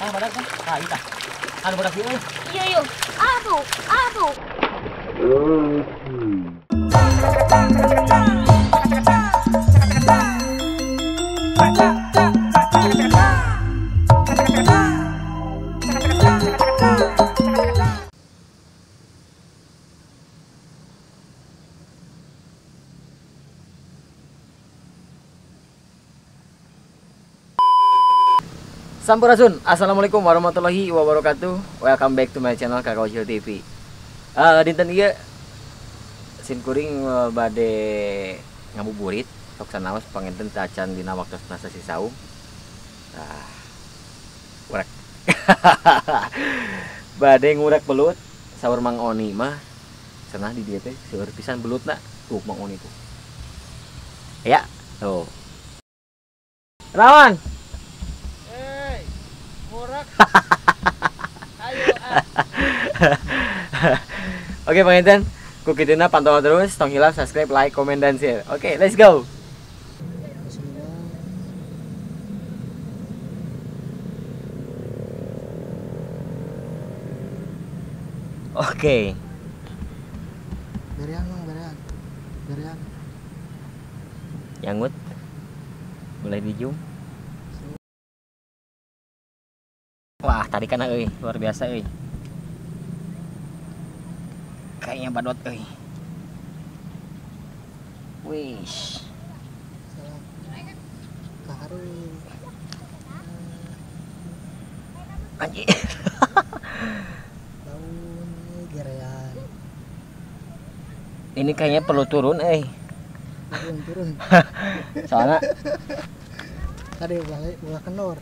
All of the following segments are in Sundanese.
Ah, badak kan? Ah, iya. Anu badak ieu. Iya, iya. Aduh, aduh. Sampurasun, assalamualaikum warahmatullahi wabarakatuh. Welcome back to my channel Kakak Ucil TV. Dinten ieu sin kuring bade ngabuburit sok sanaos panginten tacan dina waktosna sasi saum. Tah, urek. Bade ngurek belut saur Mang Oni mah cenah di dieu teh seueur pisan belutna tuh Mang Oni tuh. Ya, tuh. Rawan. Ayo, ah. Oke, Bang Inten, ku kituna pantau terus, tong hilap subscribe, like, komen, dan share. Oke, let's go. Oke. Berean, Mang, berean. Berean. Yangut. Mulai dijum. Wah, tarikan euy, luar biasa euy. Kayaknya badot euy. Wih. Anjir. Ini kayaknya perlu turun euy. Turun, turun. Soalnya tadi ulah kenor.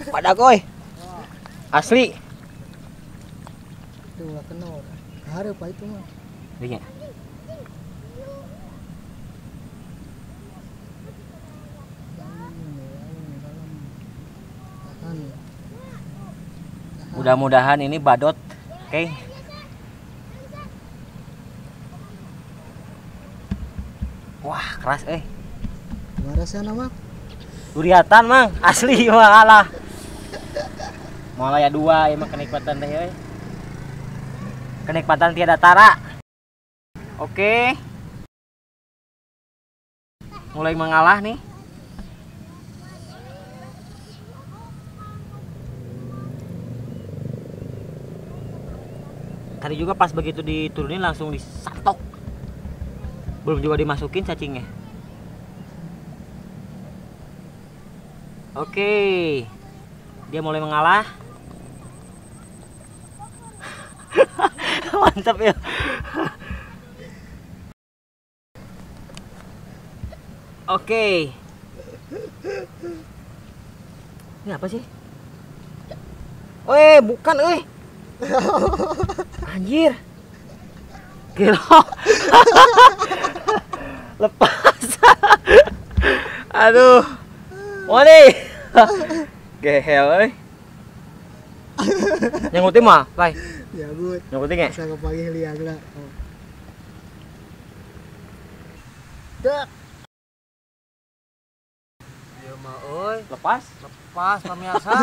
Pada koi. Asli. Itu ulah kenor. Hareup itu mah. Iya. Mudah-mudahan ini badot. Oke. Wah, keras eh. Gimana sih nama? Duriatan, Mang. Asli mah alah. Malah ya dua emang kenikmatan teh euy. Kenikmatan tiada tara. Oke. Mulai mengalah nih. Tadi juga pas begitu diturunin langsung disantok. Belum juga dimasukin cacingnya. Oke, dia mulai mengalah. Mantap ya. Oke. Ini apa sih? Weh, bukan, euy. Anjir. Gila. Lepas. Aduh. Wani. Gehel euy. Nyangutin mah, Lai. Nyangut. Nyangutin ge? Asa kapagih liagna. Oh. Dak. Ieu mah euy, lepas. Lepas pemirsa.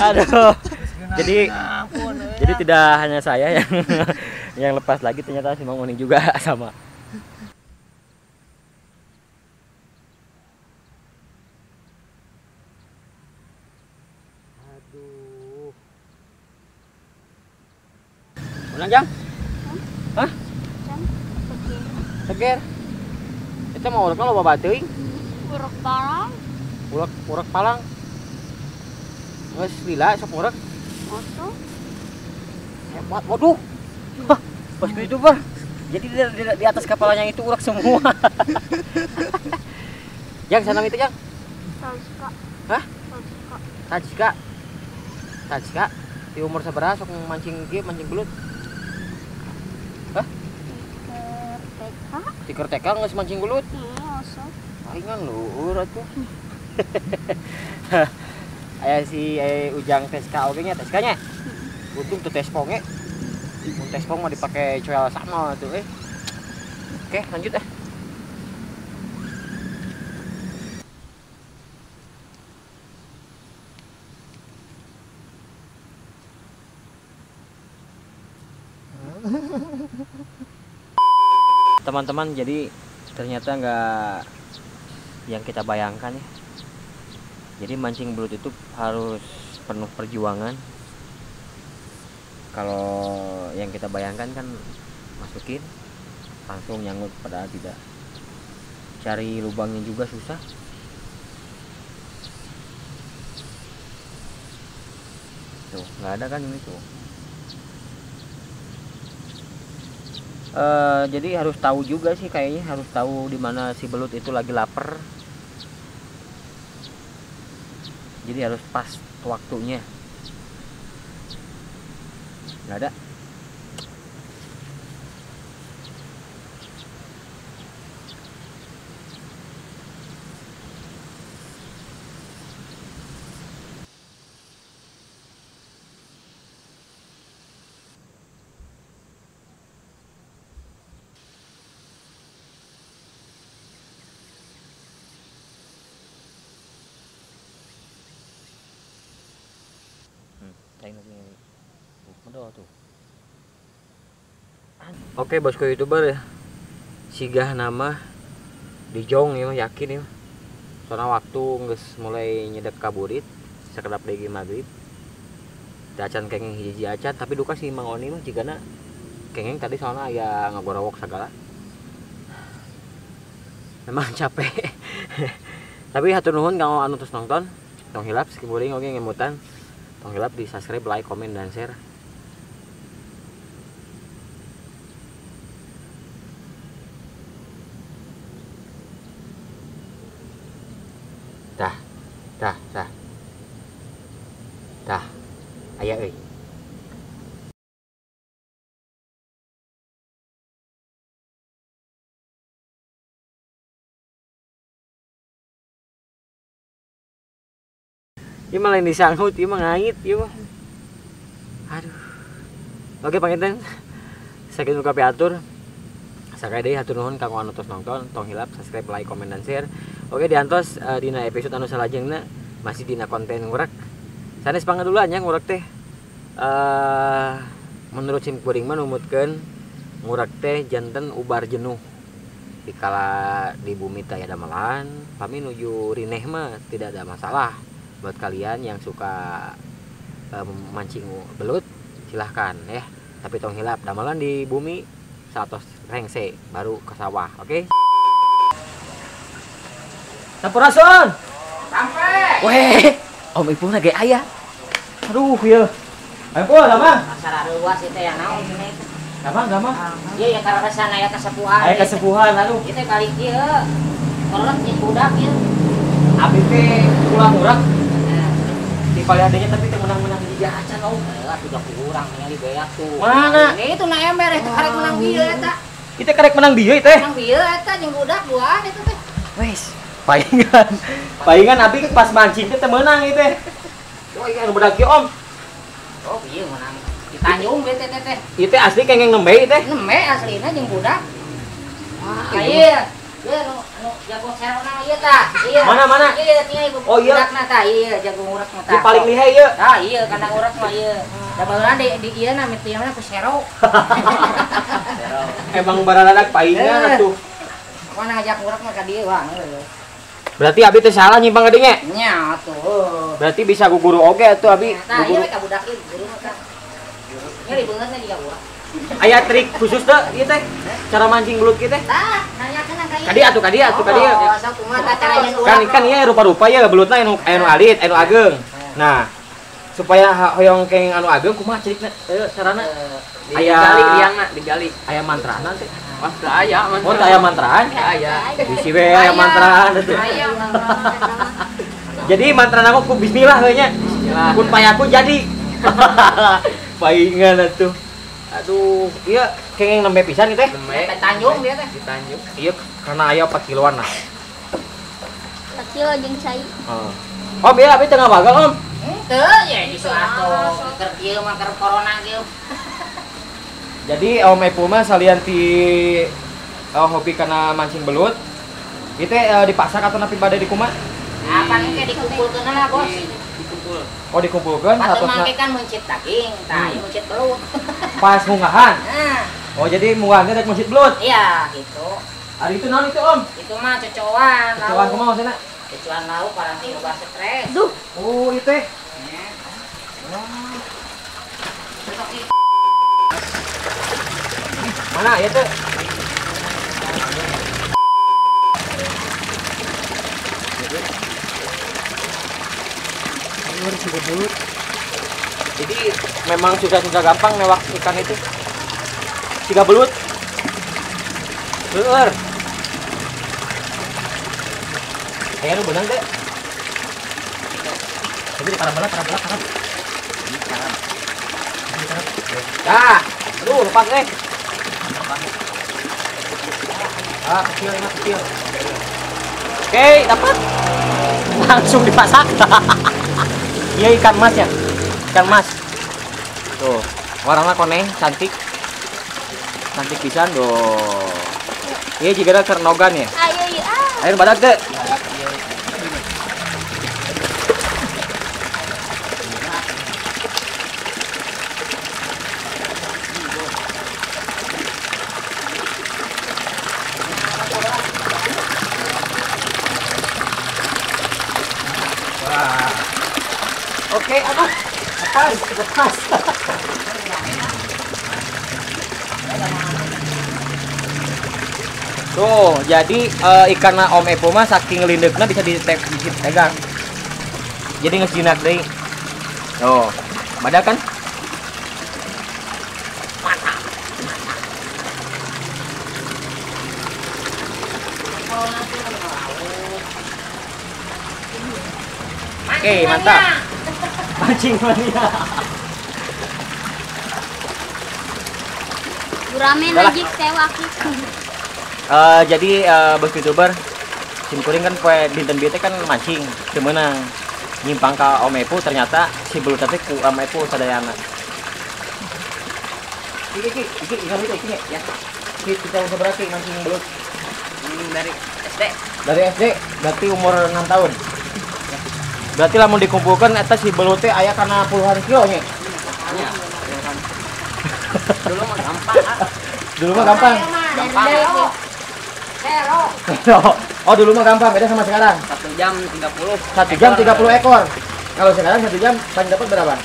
Aduh. Jadi jadi tidak hanya saya yang yang lepas lagi, ternyata si Mang Oni juga sama. Aduh. Ulang, Jang? Hah? Jang, seger. Seger. Itu mau urekna loba teuing. Urek palang. Urek palang. Geus lila sok urek. Oto. Hebat, waduh. Hah, pas itu, Bar. Jadi di atas kepalanya itu urek semua. Jang, sana itu, Jang. Sajika. Hah? Sajika. Sajika. Sajika. Di umur sabaraha sok mancing kieu, mancing belut? Hah? Tiker TK. Tiker TK geus mancing belut? Heeh, osok. Palingan luhur atuh. Aya si Ujang Teska oge nya, Teska nya. Untung tuh tespong ge. Mun tespong mah dipake coel sama tuh eh. Oke, lanjut eh. Teman-teman, jadi ternyata nggak yang kita bayangkan ya. Jadi mancing belut itu harus penuh perjuangan. Kalau yang kita bayangkan kan masukin langsung nyangkut, padahal tidak. Cari lubangnya juga susah. Tuh, nggak ada kan ini tuh. Jadi harus tahu juga sih kayaknya, harus tahu di mana si belut itu lagi lapar. Jadi harus pas waktunya. Nggak ada. Tuh. Oke bosku youtuber ya, sigah nama dijong ya, yakin ya. Soalnya waktu geus mulai nyedek kaburit, sekedap deui maghrib. Acan kengeng hiji acan, tapi duka si Mang Oni mah jigana kengeng tadi soalnya aya ngagorowok segala. Memang capek. Tapi hatur nuhun kanggo anu terus nonton. Tong hilap sim kuring oge ngemutan. Tong hilap di subscribe, like, komen, dan share. Tah, tah, tah. Tah. Aya euy. Ieu mah lain disangkut, ieu mah ngait ieu mah. Aduh. Oke panginten. Sakitu nu kapiatur. Sakali deui hatur nuhun kanggo anu tos nonton, tong hilap subscribe, like, komen, dan share. Oke diantos dina episode anu salajengna masih dina konten ngurek. Sanes pangadulan nya ngurek teh. Menurut sim kuring mah numutkeun ngurek teh janten ubar jenuh. Dikala di bumi teh aya damelan, pami nuju rineh mah tidak ada masalah. Buat kalian yang suka mancing belut silahkan ya, tapi tong hilap damelan di bumi saatos rengse baru ke sawah. Oke. Sampurasun. Sampai. Weh, Om Ipul lagi aya. Aduh ya. Ayo Pul, sama. Pasar luas itu ya naon cenah. Gampang, gampang. Iya ya karasan aya kasepuhan. Aya kasepuhan aduh. Ieu teh kali kieu. Kolot jeung budak ieu. Abi teh pulang urang. Di paliadanya tapi teu menang-menang hiji acan om. Heeh, atuh kurang ningali beak tuh. Mana? Ini itu na ember eta karek menang bieu eta. Itu karek menang bieu teh. Menang bieu eta jeung budak duaan itu teh. Wes, palingan. Palingan abi pas mancing teh teu meunang ieu teh. Wah, ieu anu budak kieu om. Oh, ieu menang. Di Tanjung we teh teh. Ieu teh asli kengeng nembe ieu teh. Nembe aslina jeung budak. Wah, ieu. Ieu anu jago serona ieu tah. Ieu. Mana mana? Ieu tinggal ieu. Oh iya. Budakna tah ieu jago ngurek mah tah. Ieu paling lihai ieu. Tah ieu kana ngurek mah ieu. Da baheula di ieu na mitiana ku sero. Emang baraladak paingan atuh. Mana ngajak ngurek mah ka dieu wah. Berarti abi teh salah nyimpang ka dieu nya? Nya atuh. Berarti bisa guguru oge atuh abi. Tah ieu we ka budak ieu guru mah tah. Nyeri beungeutna jiga urang. Aya trik khusus teh ieu teh? Cara mancing belut kieu teh? Tah, nanyakeun ka ieu. Ka dieu atuh, ka dieu atuh, ka dieu. Oh, sok kumaha tah cara nyeun urang. Kan kan ieu rupa-rupa ya belutna anu anu alit, anu ageng. Nah, supaya hoyong keng anu ageng kumaha cirikna carana? Aya digali liangna, digali. Aya mantrana teh. Wah, teu aya mantra. Oh, teu aya mantraan? Aya. Bisi we aya mantraan atuh. Aya mantraan. Jadi mantrana mah ku bismillah we nya. Bismillah. Kun payaku jadi. Paingan atuh. Aduh, iya kengeng nembe pisan ieu teh. Nembe. Tanjung dia teh. Di Tanjung. Iya, karena aya 4 kiloan nah. 4 kilo jeung cai. Heeh. Om, iya abi teu ngabagal, Om. Henteu, ya justru atuh keur kieu mah keur corona kieu. Jadi Om Epul mah salian ti hobi kana mancing belut. Ieu teh dipasak atau napi bade di kumaha? Apa engke dikumpulkeun lah, Bos. Dikumpul. Oh, dikumpulkeun Patut satosna. mangke kan meuncit daging, tah ieu meuncit belut. Pas munggahan. Nah. Oh, jadi munggahnya rek mencit belut. Iya, gitu. Ari itu naon itu, Om? Itu mah cocoan. Cocoan kumaha maksudna? Cocoan lauk paranti obat stres. Duh. Oh, itu teh. Wah. Mana ya teh? Jadi memang susah-susah gampang newak ikan itu. Tiga belut. Seueur. Aya nu beunang teh. Tapi di parabelah, parabelah, parab. Dah, aduh lepas eh. Ah, kecil ini kecil. Oke, dapat. Langsung dipasak. Iya ikan mas ya. Ikan mas. Tuh, warna koneng, cantik. Cantik pisan tuh. Iya jigana keur nogan ya. Ayo ieu ah. Ayo badak teh. Oke, aduh, lepas, lepas. Tuh, jadi ikan Om Epo mah saking lindekna bisa dipegang. Jadi geus jinak deui. Tuh, badak kan? Mantap. Oke, mantap. Mancing mania. Gurame najib tewak. Jadi bos YouTuber simkuring kan poe dinten bieu teh kan mancing teu meunang nyimpang ka Om Epo ternyata si belut teh ku Om Epo sadayana. Iki iki iki ikan itu iki ya. Iki kita usah berarti mancing belut. Dari SD. Dari SD berarti umur 6 tahun. Berarti lamun dikumpulkan eta si belut teh aya kana puluhan kilo nya. Iya. Dulu mah gampang. Dulu mah gampang. Gampang. Sero. Oh, dulu mah gampang, beda sama sekarang. 1 jam 30. 1 jam 30 ekor. Kalau sekarang 1 jam paling dapat berapa?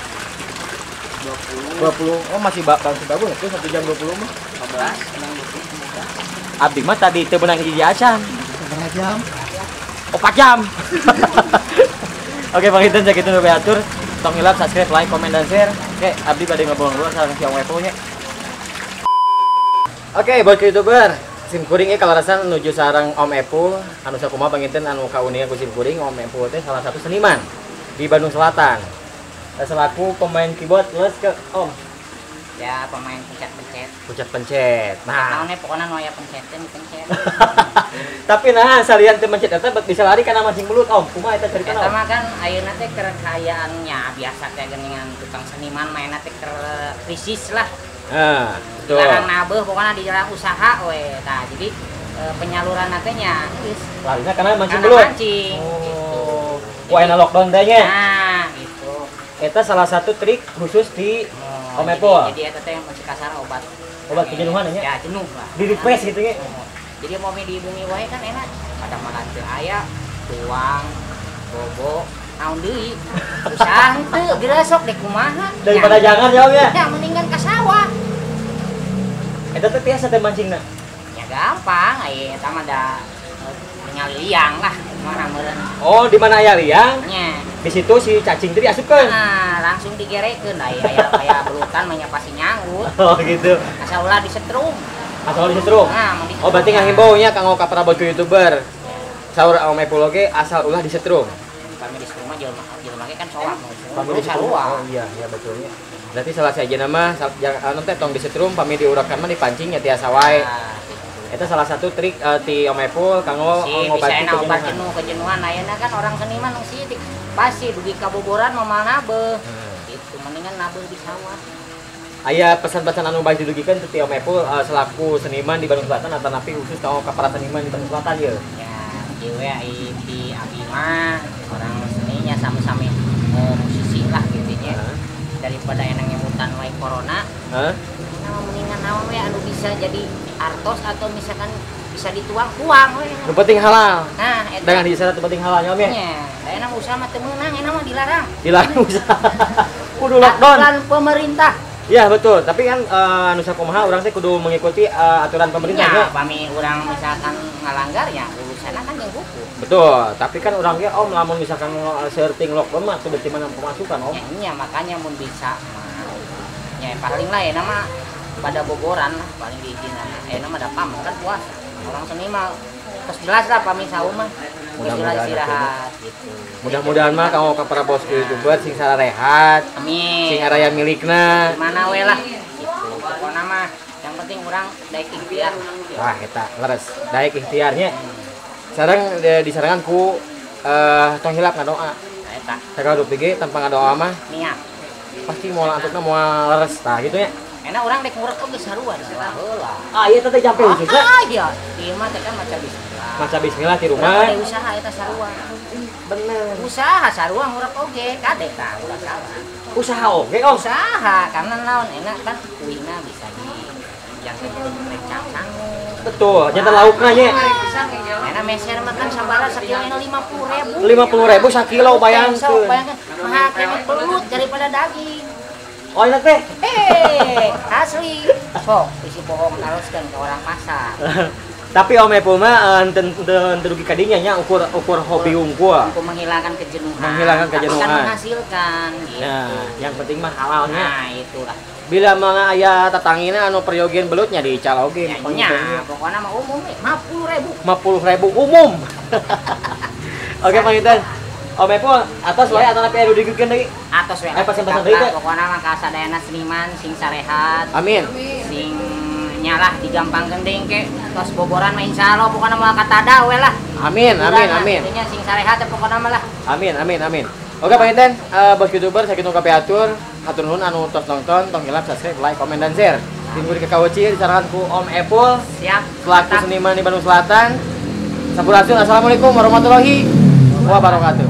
20. 20. Oh, masih masih bagus itu 1 jam 20 mah. 15, 20. Abdi mah tadi teu meunang hiji acan. Berapa jam? 4 jam. Oke, Bang Intan sakitu nu atur. Tong hilap subscribe, like, komen dan share. Oke, abdi bade ngobrol dulu sareng si Om Epo nya. Oke, buat YouTuber, simkuring kalau rasan nuju sarang Om Epo, anu sakumaha panginten anu kauninga ku simkuring, Om Epo teh salah satu seniman di Bandung Selatan. Selaku pemain keyboard, les ke Om. Ya, pemain pencet-pencet. Pencet-pencet. Nah, naonnya pokoknya nu aya pencetan dipencet. Tapi nah, salian teu mencet eta bisa lari kana mancing belut, Om. Kumaha eta caritana? Eta mah kan ayeuna teh keur kayaannya biasa teh geuningan tukang seniman mainna teh keur krisis lah. Nah, betul. Dilarang nabeuh pokoknya dilarang usaha we. Tah, jadi penyaluran teh nya geus larina kana mancing belut. Mancing. Oh. Gitu. Ku ayeuna lockdown teh nya. Nah, gitu. Eta salah satu trik khusus di Om Epo. Jadi eta teh masih kasar obat. Obat kejenuhan nya? Ya, jenuh lah. Di refresh gitu nya. Jadi mau di bumi wae kan enak. Kadang makan teu aya, tuang, bobo, naon deui. Usaha henteu, geura sok dek kumaha. Daripada jangan ya Om ya. Ya mendingan ka sawah. Eta teh tiasa teh mancingna. Ya gampang, aya eta mah da ningali liang lah, kumaha meureun. Oh, di mana aya liang? Nya. Di situ si cacing teh diasupkeun. Nah, langsung digerekeun aya aya aya belutan mah nya pasti nyanggut. Oh, gitu. Asal ulah disetrum. Asal disetrum. Nah, oh, berarti ngahimbau nya kanggo ka para bocah YouTuber. Saur Om Epo oge asal ulah disetrum. Kami disetrum mah jelema ge kan soak. Pami disetrum. Oh iya, iya betulnya. Berarti salah saja nama anu teh tong disetrum pami diurakan mah dipancing nya tiasa wae. Nah, gitu. Eta salah satu trik ti Om Epul kanggo ngobati kejenuhan. Jenuh kejenuhan ayeuna kan orang seniman nu sidik pasti dugi kaboboran moal nabeuh. Itu mendingan nabeuh di sawah. Aya pesan-pesan anu bade didugikeun ti Om Epul selaku seniman di Bandung Selatan atanapi khusus kanggo ka para seniman di Bandung Selatan ieu. Ya, kieu we ti abi mah orang seninya sami-sami musisi lah gitu nya. Daripada enang nyemutan wae corona. Heeh. Nah, mendingan Naon we anu bisa jadi artos atau misalkan bisa dituang tuang we. Nu penting halal. Nah, eta. Dengan di sana penting halalnya Om ya. Nya, da usaha mah teu meunang, enak mah dilarang. Dilarang usaha. Kudu lockdown. Aturan pemerintah. Ya betul, tapi kan anu sakumaha urang teh kudu mengikuti aturan pemerintah ya. Pami urang misalkan ngalanggar ya urusanna kan jeung hukum. Betul, tapi kan urang ge Om lamun misalkan searching lockdown mah tuh berarti mana pemasukan Om. Ya, makanya mun bisa mah. Ya paling lah ya nama pada bogoran lah paling diizinan. Enak mah da pam kan puasa. Orang seni mah terus jelas lah pami saum mah. Mudah-mudahan istirahat gitu. Mudah-mudahan mah kamu ke para bos YouTuber sing sarehat. Amin. Sing araya milikna. Mana we lah gitu. Pokona mah yang penting urang daek ikhtiar. Wah eta leres. Daek ikhtiarnya. Sareng disarangan ku tong hilap ngadoa. Nah eta. Sagala rupi ge tanpa ngadoa mah niat. Pasti moal antukna moal leres tah gitu nya. Enak urang dek ngurek oge sarua heula. Ah iya teh jampe khususna. Ah iya, ieu mah teh kan maca bismillah. Maca bismillah di rumah. Urang usaha eta sarua. Bener. Usaha sarua ngurek oge kade tah ulah salah. Usaha oge Om. Usaha karena naon enak kan kuihna bisa di jangan rencang sangu. Betul, jantan laukna nya. Enak meser mah kan sabaraha sakilo 50.000. 50.000 sakilo bayangkeun. Bayangkeun mahal keneh belut daripada daging. Oh enak teh. Asli. Sok isi bohong teruskan ke orang pasar. Tapi Om Epul mah henteu rugi kadinya nya ukur hobi unggul. Untuk menghilangkan kejenuhan. Menghilangkan kejenuhan. Tapi kan menghasilkan gitu. Nah, yang penting mah halalnya. Nah, itulah. Bila mah aya tatangina anu peryogian belutnya dical oge. Ya, pokoknya mah umum 50.000. 50.000 umum. Oke, panginten. Om Epul, atas wae atau napi anu digeukeun deui? Atos we. Pesan-pesan deui teh. Pokona mah ka sadayana seniman sing sarehat. Amin. Sing nyalah digampangkeun deui engke tos boboran mah insyaallah pokona moal katada we lah. Amin, amin, amin. Intinya sing sarehat pokona mah lah. Amin, amin, amin. Oke panginten, bos YouTuber sakitu kapihatur, hatur nuhun anu tos nonton, tong hilap subscribe, like, komen dan share. Tim kuring Kakak Ucil disarankan ku Om Epul. Siap. Selaku seniman di Bandung Selatan. Sampurasun, assalamualaikum warahmatullahi wabarakatuh.